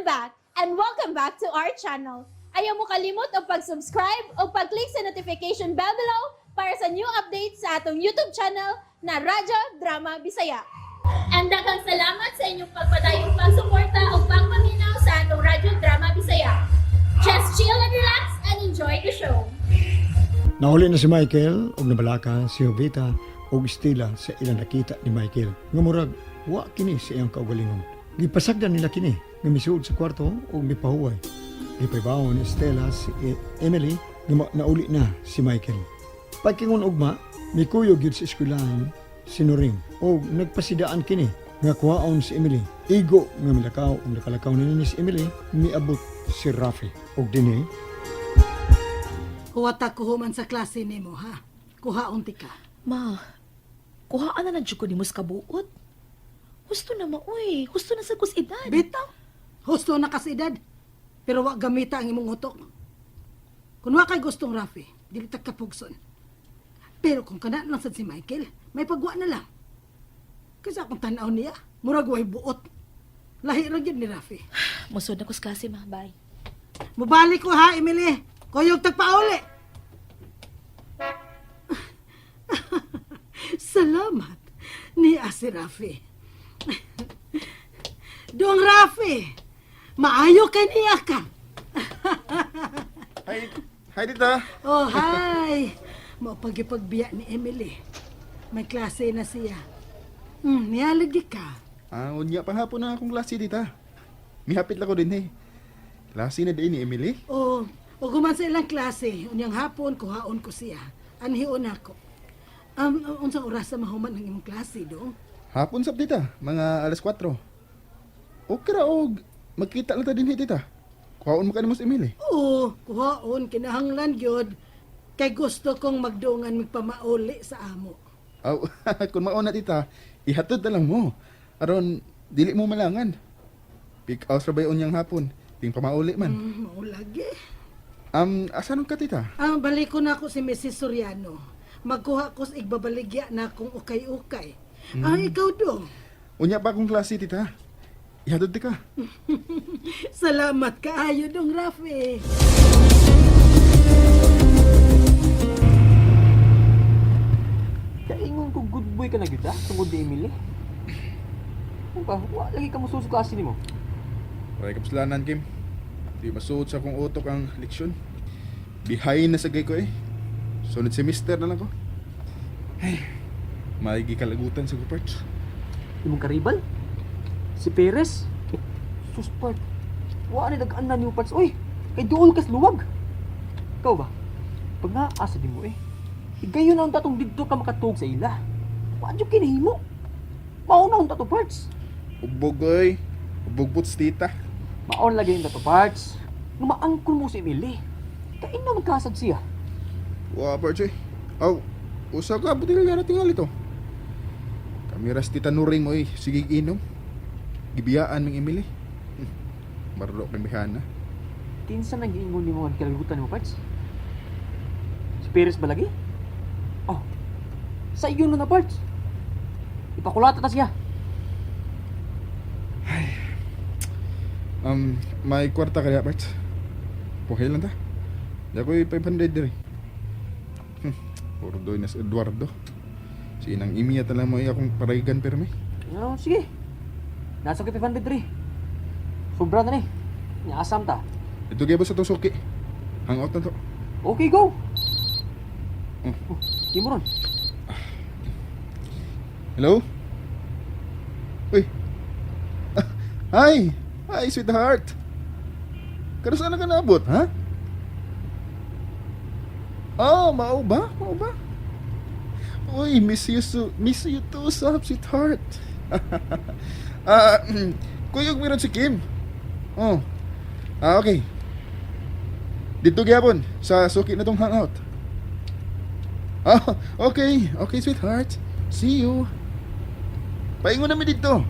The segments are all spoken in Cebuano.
I'm back and welcome back to our channel. Ayaw mo kalimot og pag-subscribe o pag-click sa notification bell below para sa new updates sa atong YouTube channel na Radyo Drama Bisaya. And daghang salamat sa inyong pagpadayong pagsuporta o pagpaminaw sa atong Radyo Drama Bisaya. Just chill and relax and enjoy the show. Nauli na si Michael ug nabalaka si Jovita ug Stella sa ilang nakita ni Michael. Nga murag wa kini sa iyang kaugalingon. Gipasagdan nila kini nga misuod sa kwarto ug mipahuway. Gipahibaw ni Stella si Emily nga nauli na si Michael. Pagkingon ugma, mikuyog gyud sa eskwelahan si Noring ug nagpasidaan kini nga kuhaon si Emily. Igo nga milakaw ug nakalakaw ni si Emily, miabot si Rafi. Ug dinhi Huwata ko human sa klase nimo, ha? Kuhaon ti ka. Ma, kuhaan na na jud ko nimo sa kabuot. Husto na ma, uy. Husto na sa kus edad. Bitaw. Husto na kas edad. Pero wa gamita ang imong utok. Kung wa kay gustong Rafi, dili ta kapugson. Pero kung kana lang sad si Michael, may pagwa na lang. Kasi akong tanaw niya, murag way buot. Lahi ra gyud ni Rafi. Musod na ko sa klase, ma. Bye. Mubalik ko ha, Emily. Kuyog tagpauli. Salamat ni si Rafi. Dong Rafi, maayo kay niya ka. Hi, hi, tita. Oh, hi. Mao pagipagbiya ni Emily. May klase na siya. Nialagi ka. Ah, unya pa hapon na akong klase, tita. Mihapit lang ko din eh. Klase na din ni Emily. Oh, ug human sa ilang klase, unyang hapon kuhaon ko siya. Anhion ako. Unsang oras sa mahuman ang imong klase do? Hapon sab, tita, mga alas 4. Okay ra og magkita lang ta din eh, tita. Kuhaon mo ka nimo si Emily. Oo, kuhaon kinahanglan gyud kay gusto kong magdungan magpamauli sa amo. Aw, kung mauna, tita, ihatod na lang mo. Aron dili mo malangan. Pick out ra ba unyang hapon? Ting pamauli man. Mao lagi. Asa nun ka, tita? Ah, balik ko na ako si Mrs. Soriano. Magkuha ko sa igbabaligya na akong ukay-ukay. Ah, ikaw do. Unya pa akong klase, tita. Ihatod ti ka. Salamat kaayo dong Rafi. Kaingon ko good boy ka na gyud ah, tungod ni Emily. Ano ba? Wa lagi ka musulod sa klase nimo. Walay kapsalanan, Kim. Di masuot sa akong utok ang leksyon. Behind na sa gay ko eh. Sunod semester na lang ko. Ay, maigi kalagutan sa parts. Imong karibal? Si Perez? Sus part. Wa ni dagaan na nimo parts oy. Kay duol kas luwag. Ikaw ba? Pag naasa nimo eh. Igayon na unta tong didto ka makatuog sa ila. Wa jud kinahimo. Mao na unta to parts. Ubog oy. Ubog puts, tita. Mao na lagi unta to parts. Nga maangkon mo si Emily. Kain na magkasad siya. Wa parts eh. Aw, usa ka butil na tingali to. Kamiras tita Nuring mo eh. Sige inom. Gibiyaan ng Emily. Marlo kay bihana. Kinsa nang giingon nimo ang kalagutan nimo parts? Si Perez ba lagi? Oh. Sa iyo na na parts. Ipakulata ta siya. May kwarta kaya, parts. Puhay lang ta. Di ako'y 500 diri. Ordoy na si Eduardo. Si inang imiya talang mo akong paraygan permi. Oh, sige. Nasa kay 500 diri. Sobra na ni. Niasam ta. Ito gaya ba sa itong suki? Hangout na to. Okay, go. Oh. Oh, di mo ron. Hello? Uy. Ah, hi! Hi, sweetheart! Kano saan ka naabot, ha? Oh, mao ba? Mao ba? Uy, miss you so, miss you too, sab, sweetheart. Ah, kuyog meron si Kim. Oh. Ah, okay. Dito gyapon sa suki na tong hangout. Ah, okay. Okay, sweetheart. See you. Paingon namin dito.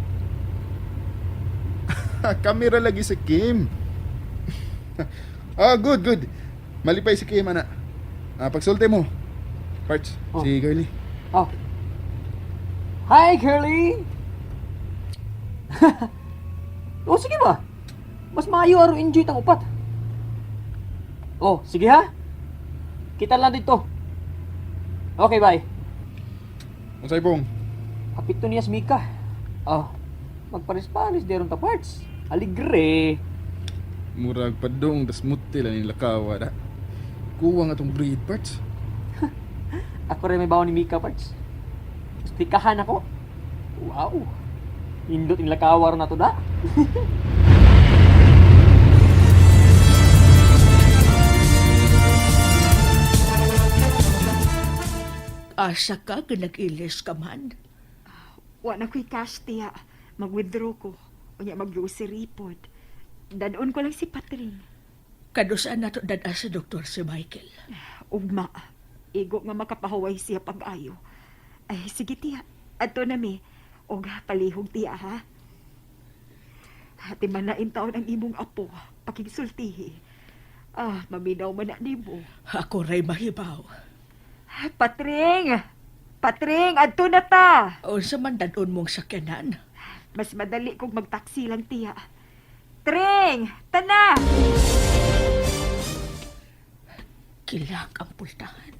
Kamera lagi si Kim. Ah, good, good. Malipay si Kim, ana. Ah, pagsulti mo. Parts, Oh. si Girlie. Oh. Hi, Curly! Oh, sige ba? Mas maayo aron enjoy tang upat. Oh, sige ha. Kita lang dito. Okay, bye. Unsay pong? Hapit to niya si Mika. Oh, magpares-pares deron ta parts. Aligre. Murag padong das muti lang ni lakawa da. Kuwang atong breed parts. Ako rin may bawon ni Mika parts. Stikahan ako. Wow. Indot yung lakawa ron na to da. Asa ka nga nag-ilis ka man. Wa na ko'y cash tiya. Mag-withdraw ko. Unya mag-grocery pod. Dadon ko lang si Patring. Kadusaan nato dad-a sa doktor si Michael. Ugma. Igo nga makapahuway siya pag-ayo. Ay, sige tiya. Adto na mi. Og palihog tiya ha. Ati man na taon ang imong apo. Pakigsultihi. Ah, maminaw man na nimo. Ako ray mahibaw. Patring! Patring, adto na ta! Unsa man dadon mong sakyanan. Mas madali kong magtaksi lang tiya. Tring! Tana! Kilak ang pultahan.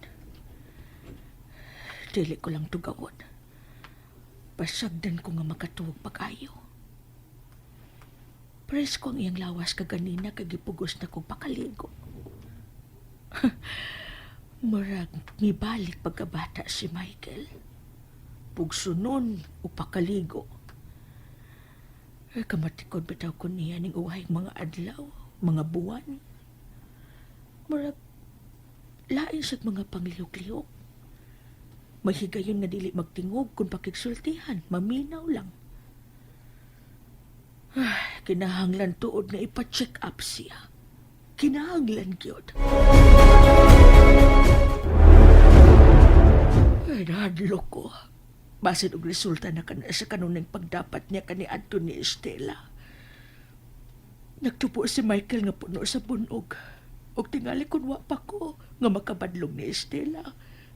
Dili ko lang tugawon. Pasagdan ko nga makatuwag pag-ayo. Presko ang iyang lawas kaganina kay gipugos na kong pakaligo. Murag mibalik pagkabata si Michael. Pugsunon o pakaligo. Ay, kamatikod bitaw ko niya ning uwahing mga adlaw, mga buwan. Murag lain sa mga panglihok-lihok. May higayon nga dili magtingog kung pakigsultihan, maminaw lang. Ay, kinahanglan tuod nga ipa-check up siya. Kinahanglan gyud. Ay, nahadlok ko. Basin og resulta na kana sa kanunang pagdapat niya kani adto ni Estela. Nagtupo si Michael nga puno sa bunog. Og tingali kun wa pa ko nga makabadlong ni Estela.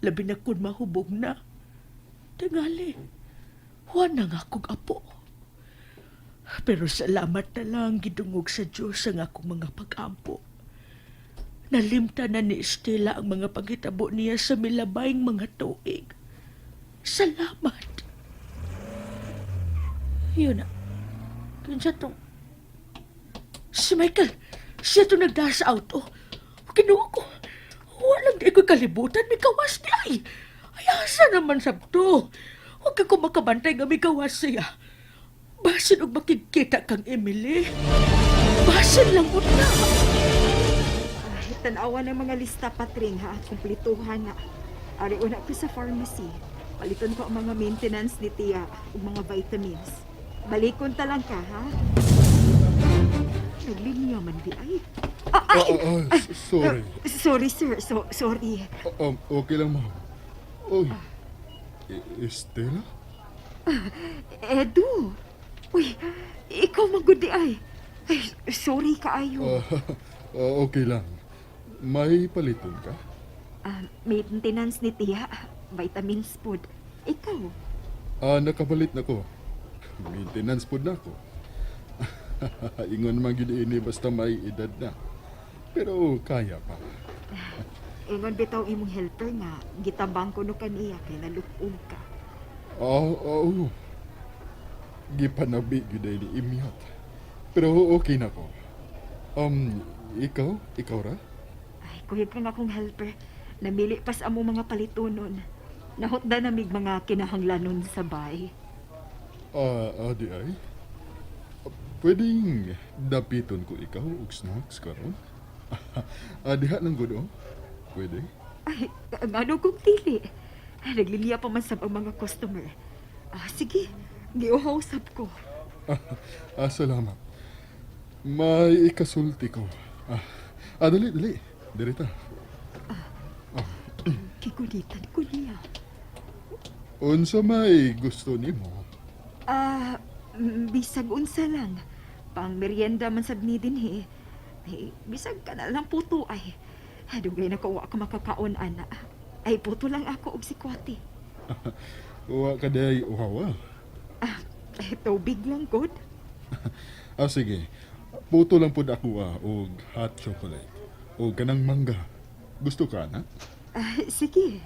Labi na kun mahubog na. Tingali, wa na nga akong apo. Pero salamat na lang gidungog sa Diyos ang akong mga pag-ampo. Nalimta na ni Estela ang mga paghitabo niya sa milabayng mga tuig. Salamat. Yun na. Kinsa tong... Si Michael, siya to nagdala sa auto. Kinuha ko. Walang di ko kalibutan, may kawas di ay. Ay, asa naman sabto. Huwag ka ko makabantay nga may kawas siya. Basin og makikita kang Emily. Basin lang mo na. Ay, tanawa ng mga lista, Patring, ha? Kumplituhan na. Ari una ko sa pharmacy. Paliton ko ang mga maintenance ni Tia ug mga vitamins. Balikon ta lang ka, ha? Naglinya man di ay. Ah, ay! Ah, ah, sorry. Sorry, sir. So, sorry. Okay lang, ma'am. Oy. Estela? Edu. Uy, ikaw magudi ay. Ay, sorry kaayo. Ah, okay lang. May paliton ka? Ah, maintenance ni Tia, vitamins food. Ikaw, Ah, nakapalit na ko. Maintenance pod na ko. Ingon man gyud ini basta may edad na. Pero kaya pa. ingon bitaw imong helper nga gitabang ko no kaniya kay nalupog ka. Oo, oo. Gipanabi gyud ay ni imyat. Pero okay na ko. Ikaw? Ikaw ra? Ay, kuhig ka nga akong helper. Namili pas amo mga palitunon. Nahutda na mig mga kinahanglanon sa bay. Ah, di ay. Pwedeng dapiton ko ikaw og snacks karon? Ah, diha lang gud oh. Pwede? Ay, ngano kong dili. Ay, nagliliya pa man sab ang mga customer. Ah, sige, giuhaw sab ko. Ah, salamat. May ikasulti ko. Ah, dali, dali. Dirita. Kigulitan ko niya. Unsa may gusto nimo? Ah, bisag unsa lang. Pang merienda man sab ni dinhi. Ay, bisag ka na lang puto ay. Dugay na ko wa ka makakaon ana. Ay puto lang ako og sikwate. Wa ka day uhawa. Ah, ay, tubig lang god. Ah, sige. Puto lang pud ako ah, og hot chocolate. O kanang mangga. Gusto ka na? Ah, sige.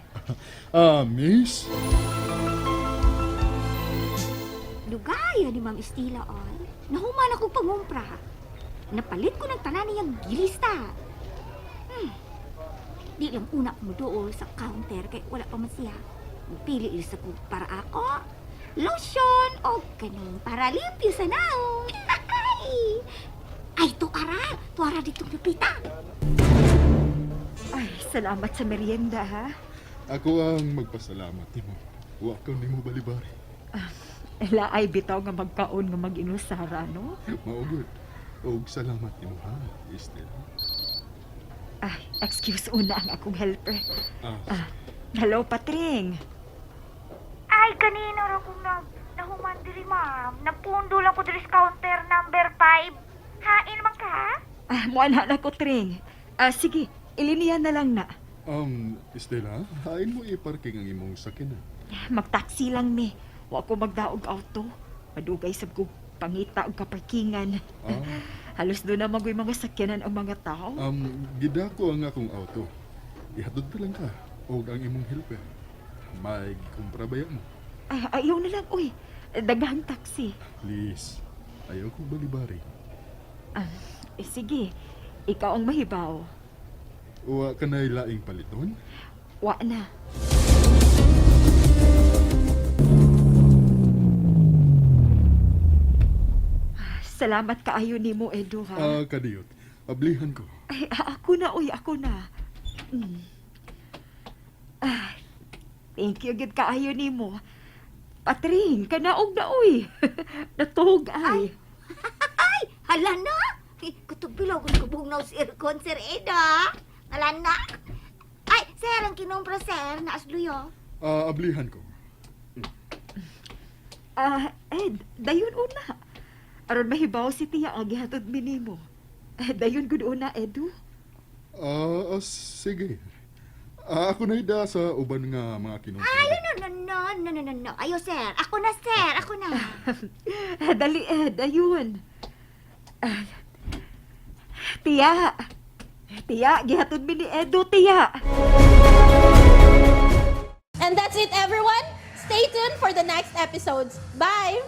Ah, miss? Dugaya ni Ma'am Estila ay. Nahuman ako pangumpra. Napalit ko ng tanan niyang gilista. Di lang una ko dool sa counter kay wala pa man siya. Pili isa ko para ako. Lotion o kaning para limpyo sa naong. Ay, tuara! Tuara dito lupita. Ay, salamat sa merienda ha. Ako ang magpasalamat nimo. Wa ka nimo balibari. Laay bitaw nga magkaon nga mag-inusara, no? Maugod. Og salamat nimo ha, Estela. Ay, excuse una ang akong helper. Ah, Ah, hello, Patring. Ay, kanina ra kong nahuman diri, ma'am. Napundo lang ko diri sa counter number 5. Hain man ka? Ah, muana na ko, Tring. Ah, sige, iliniya na lang na. Estela, hain mo i-parking ang imong sakyanan. Magtaxi lang mi. Wa ko magdaog auto. Madugay sab ko pangita og kaparkingan. Ah, Halos doon na magoy mga sakyanan ang mga tao. Gidako ang akong auto. Ihatod na lang ka og ang imong helper. May kumpra ba mo? Ay, ayaw na lang, uy. Daghang taxi. Please. Ayaw ko balibari. Ah, eh, sige, ikaw ang mahibaw. Wa ka na laing paliton? Wa na. Ah, salamat kaayo nimo, Edo, ha? Ah, kadiyot. Ablihan ko. Ay, ako na, uy, ako na. Mm. Ah, thank you, gid kaayo nimo. Patring, kanaog na, uy. Natuhog ay. Ay, hala na! Eh, Kutog bilog kung kubugnaw sa aircon, Sir Eda. Hala na! Ay, sir, ang kinumpra, sir. Naasluyo. Ah, ablihan ko. Ah, Ed, dayon una. Aron mahibaw si Tia ang gihatod mi nimo. Eh, dayon gud una, Edu. Ah, sige. Ah, ako na ida sa uban nga mga kinumpra. Ay, no, no, no, no, no, no, no. Ayo, sir. Ako na, sir. Ako na. Dali, Ed, ayun. Ah, Tia. Tia, gihatod mi ni Edu, Tia. And that's it, everyone. Stay tuned for the next episodes. Bye!